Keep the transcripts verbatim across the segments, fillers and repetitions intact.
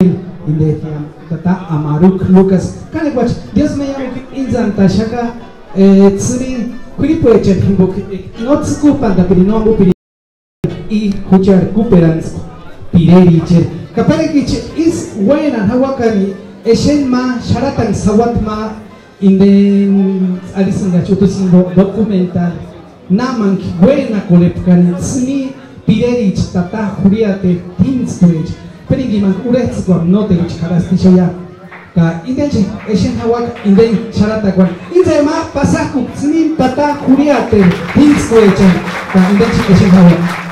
Inde tata Amaruk Lucas, kánekuachi Diósï méni amukini íntsant'axaka, eh, tsïni k'uiripuechani jimboka, eh, no tsïkujpantapiri no ambupiri i juchari kúperantskua pirericheri. Ka perekichi ísï uénani jauakani exeni ma xarhatanksï jauati ma indeni arisïnkachi utusï jimbo documental. Námanki uénakorhepkani tsïni pirericha tata jurhiateri t'íntskuecha, perinkimanku urhets'ïkuarhu nóteruchi jarhasti ixu ya. Ka indenchi exeni jauaka indeni xarhatakuani. Íntsema pasak'uku tsïni tata jurhiateri t'íntskuechani, ka indenchi exeni jauaka.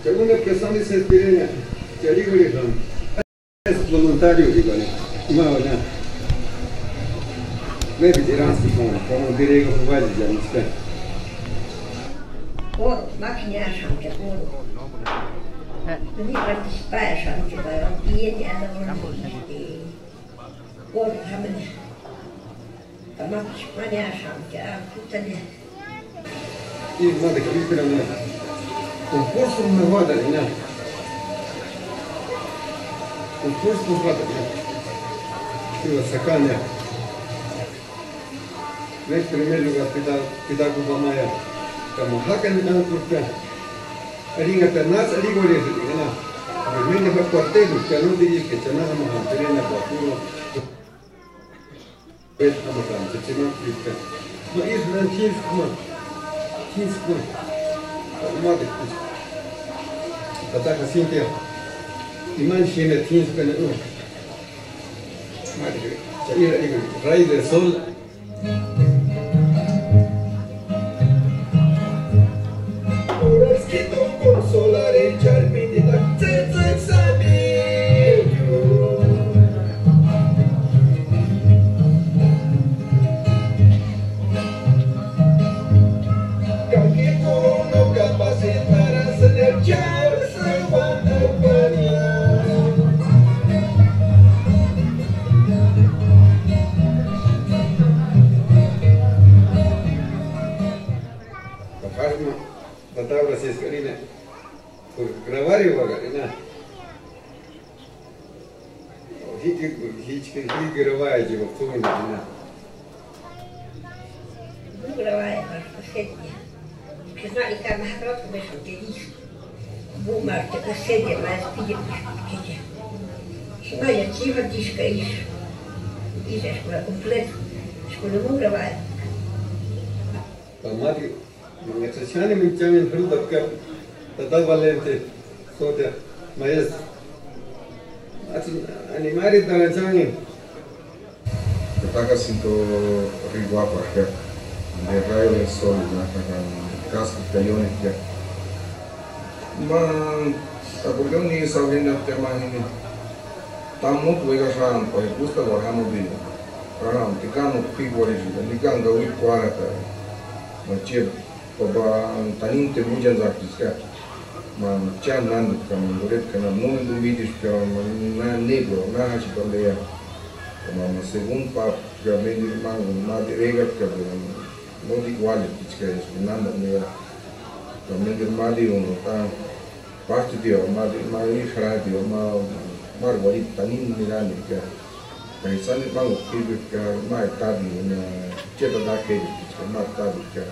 Según el que son dice Pireña, que digo, es voluntario, digo, ¿no? No, no. Maybe they ask me, como griego, who was it, ya no sé. Kóru ma p'iniasïnti kóru. Ni participasïnti, bien ya no. Kóru jamani. Tamakuchi maniasïnti, kutani. Ísï ma de k'uipirani. Concurso me va dar ina. Concurso me va dar ina. Iba sakania. Next primer lugar pida, pida kupamaya. Kama jakani kan kurta. Aringata nas arigoresi ina. Primero va cuartel, que no diga que chana ama hamperena bakuro. Pues, ama kan, chechema, ma isna chisma. Chisma. Ma de chisma. Tata Jacintia. Iman shine chisma ne. Madre, chaira, ray de sol. Palabras escritas por grabar y pagar, ¿no? Híchkiri, híchkiri, híchkiri grabaaji va público, ¿no? No grabaaji va, o sea, que no hay que más roto, me sentí. Búmarhti usénti ma espiritu k'éria. Jimajatsi tsíjatiska ísï. Ísï eskua completo, eskua no grabaaji. Ka máru Enkats'ï xáni minchani jarhutapka, tata Valente, sóte, maestro. Atsïni animaritarani xáni. Tata Jacinto Riguaparka, de Rayo del Sol, na, ka, ka, casco ka yónekka. Ma, akordeoni saurenda tema jini. Tamu uéraxampa, Gustavo Jamobino. Karhani, tikano k'uíkuarhixaka, nikani kauikua kuárhata. Ma chiéba, papa, tanimu tempuchantsakutiska. Ma, chiáni nánduka, ma, Loreto ka na, no tumpidiska, ma, na, negro, na, jaxipambeia. Ma, ma, según papa, ka, méndiru mangu, ma, de, regatka, ma, no, di, guale, tichka, eska, nánda, mea. Ka, méndiru, ma, di, uno, ta, parte, dio, ma, di, ma, di, jara, dio, ma, ma, guari, tanimu, mirani, ka. Ka, isani, mangu, kibirka, ma, tabi, na, chiéba, da, keri, tichka, ma, tabi, ka.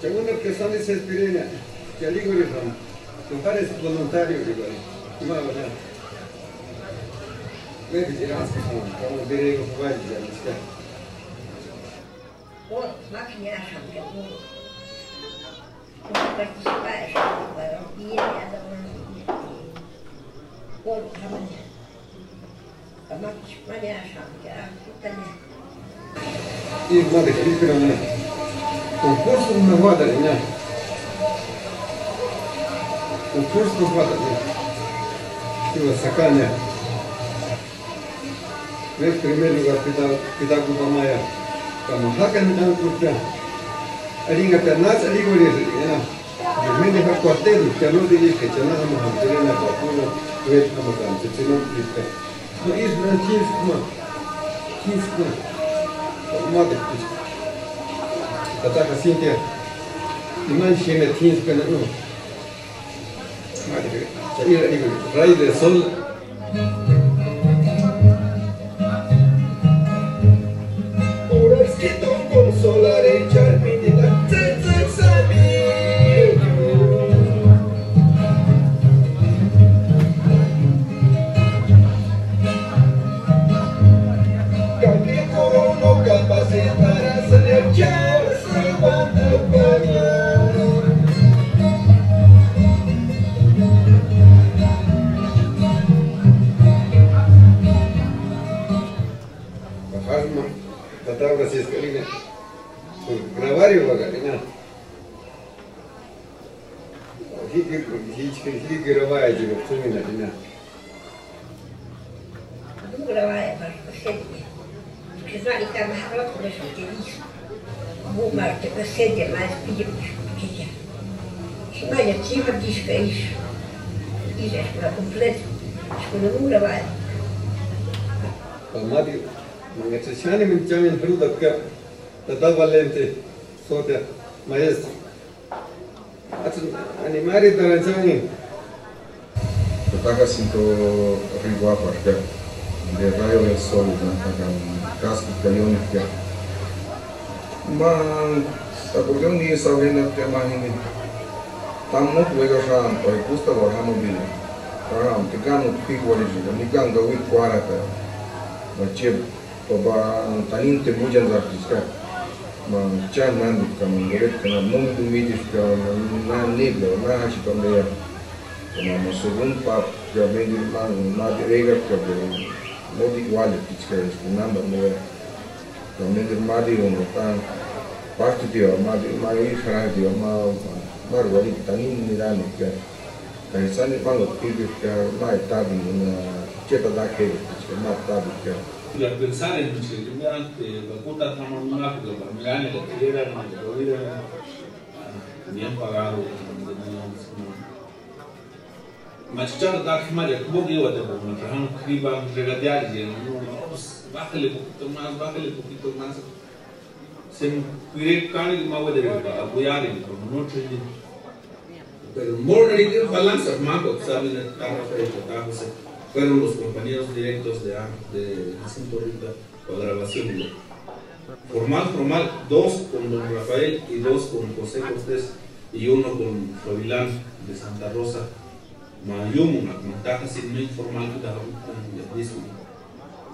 Changuna que son de esa espirina, que alegre son, tu pares voluntario de gol. Ima, ¿verdad? Me dice, ah, sí, como, como de rego, como el ya, ¿viste? O, máquina, o, o, o, Iri ma de k'irhikpirani, concurso ma juátarani, concurso ma juátarani, iba sakani, me primer lugar pida, pida kupamaia, ka ma jakani ankurhpia, arhinhapia náts'ï arhikorhesïrika. Ménderu ja cuarteru, cha no dices que cha na jama jama terena ka puro, tuéru jama ka, cha tsï no dices que. No, ísï na, ch'ísku ma, ch'ísku ma. Ka ma de, tata Jacintia, imani xénheti jíntsku na, no. Ma de, cha ira, ira, ray de sol. Tata Francisco, grabario vagarina. Hiki, hiki, hiki grabaya, digo, tsumina, dina. Dubra vaya, barco, sete. Porque no hay cama, no por eso te digo. Bu marte, pues, sete más, pide, pide. Si no, ya, si no, dice que es. Dice, es una completa. Es una dubra vaya. Palmario, mangacha, shani, min, chamin, fruta, ka, tata Valente, sotia, maestro. Atsïni animaritarani sáni. Tata Jacinto Riguaparka, de Rayo del Sol, na, ka, ka, casco ka yónekka. Ma, akordeoni saurenda tema jini. Tamu uéraxampa, Gustavo Jamobino. Karhani, tikano p'ikuarhixaka, nikani kauikua kuárhata. Achia, papá, tanini tempuchantsaptiska, ma, cha nándika, ma, goretka, na, no mídespka, na, na, nébia, na, jaxipambeia, ma, ma, según papka, ménderu ma, ma, regapka, no, di, uáleptiska, este, námbambeia, ma, ménderu ma, di, uno, ta, parte, di, ma, di, ma, i, jarandi, ma, ma, ma, uariki, tanini, nirani, ka, ka, sani, ma, lo, ti, di, ka, ma, etabi, na, cheta, da, ke, ma, tabi, ka. Y a pensar en mi seguridad, que la puta está más mal, que la mirada, la tierra, la vida, bien pagado, Machicharhu takimari, k'uboki iuati, ma, k'ajamu k'iriba regateari, no, no, pues, bájale poquito más, bájale poquito más. Seni kuirekua kánekua ma uéderempka, apoyarempka, como no chini. Pero morrerike balanza mákua sabe, tarraferecha, tajose. Fueron los compañeros directos de, de Jacinto Rita, la grabación de formal, formal, dos con don Rafael y dos con José Cortés y uno con Florilán de Santa Rosa. Ma iúmu, ma, ma tajasïni no informal, k'uta jauka disco.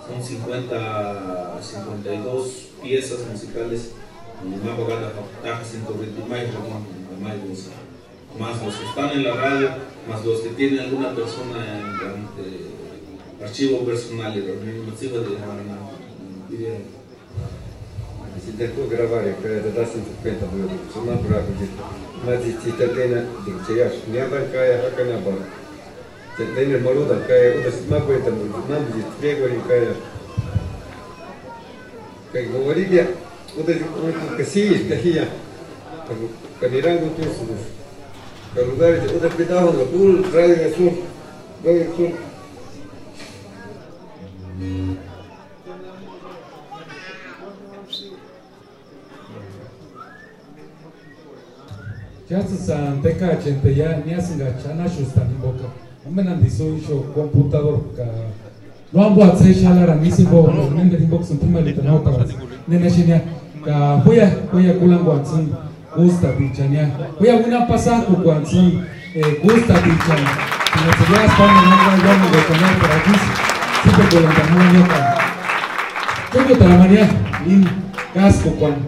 Son cincuenta, cincuenta y dos piezas musicales, ma pagada, tajasïni corrido, ma informal, ma, más los que están en la radio, más los que tiene alguna persona en, en, eh, archivo personal, y reunión masiva de hermana, pidieron. Si te puedo grabar, eh, que te das cincuenta minutos, no, pero, ma, di, si te tiene, di, che, ya, ni andan kaya, acá, ni andan. Te tiene moruda kaya, uda, ma, cuenta, ma, di, griego, y kaya. Ka uarhipia, útati újkuni ka síri ka jia, ka, ka nirankut'usïnti, ka lugarhini útati p'itahuani ka púrhu tráiga súni, tráiga súni. Cháts'ïsï tekachempaia, niásïnkachi anaxustani jimpoka. Ambenantisï úxu computador ka no ampuatsï xáni arhani isï jimpo, ménteru jimpoksïni p'imalitani nótaxati. Nena xenia, ka juia, juia kulankuantsïni kústatichania. Juia uinhamu pasak'ukuantsïni, eh, kústatichani. Sinotsï iásï páni no ka iámenkuechani nóteru akisï, tsípekulantani jauani niókani. Chúkutarhamania, íni káskukuani.